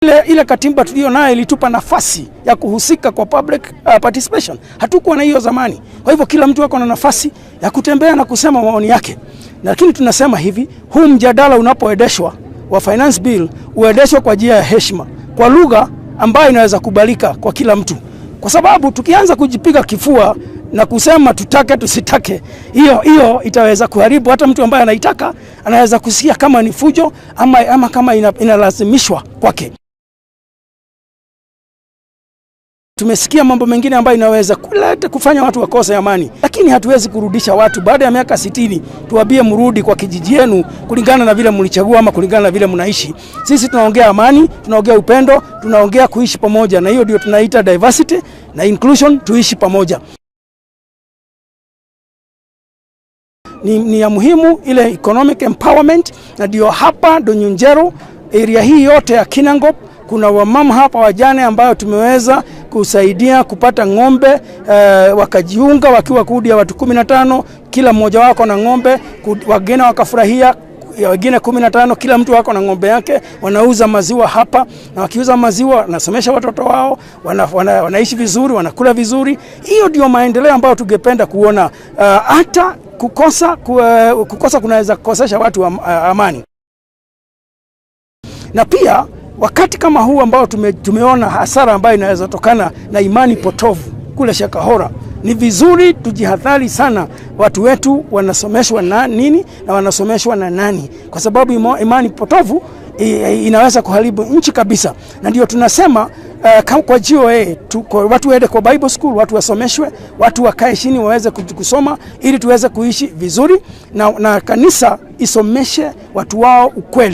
Ile katiba tuliyo nayo ilitupa nafasi ya kuhusika kwa public participation. Hatukuwa na hiyo zamani. Kwa hivyo kila mtu ako na nafasi ya kutembea na kusema maoni yake, lakini tunasema hivi, huu mjadala unapoendeshwa wa finance bill uendeshwe kwa njia ya heshima, kwa lugha ambayo inaweza kubalika kwa kila mtu, kwa sababu tukianza kujipiga kifua na kusema tutake tusitake, hiyo hiyo itaweza kuharibu. Hata mtu ambaye anaitaka anaweza kusikia kama ni fujo ama kama inalazimishwa kwake. Tumesikia mambo mengine ambayo inaweza kuleta kufanya watu wakose amani, lakini hatuwezi kurudisha watu baada ya miaka 60 tuwaambie mrudi kwa kijiji yenu kulingana na vile mlichagua ama kulingana na vile mnaishi. Sisi tunaongea amani, tunaongea upendo, tunaongea kuishi pamoja, na hiyo ndio tunaita diversity na inclusion, tuishi pamoja. Ni ya muhimu ile economic empowerment, na ndio hapa Donyunjeru area hii yote ya Kinangop kuna wamama hapa wajane ambayo tumeweza kusaidia kupata ng'ombe wakajiunga wakiwa kundi ya watu 15, kila mmoja wako na ng'ombe, wageni wakafurahia, wengine 15, kila mtu wako na ng'ombe yake, wanauza maziwa hapa, na wakiuza maziwa wanasomesha watoto wao, wanaishi vizuri, wanakula vizuri. Hiyo ndio maendeleo ambayo tungependa kuona. Hata kukosa kunaweza kukosesha watu amani. Na pia wakati kama huu ambao tumeona hasara ambayo inaweza tokana na imani potovu kule Shakahola, ni vizuri tujihadhari sana, watu wetu wanasomeshwa na nini na wanasomeshwa na nani, kwa sababu imani potovu inaweza kuharibu nchi kabisa. Na ndio tunasema kwa GOA watu waende kwa Bible school, watu wasomeshwe, watu wakae chini waweze kusoma ili tuweze kuishi vizuri, na kanisa isomeshe watu wao ukweli.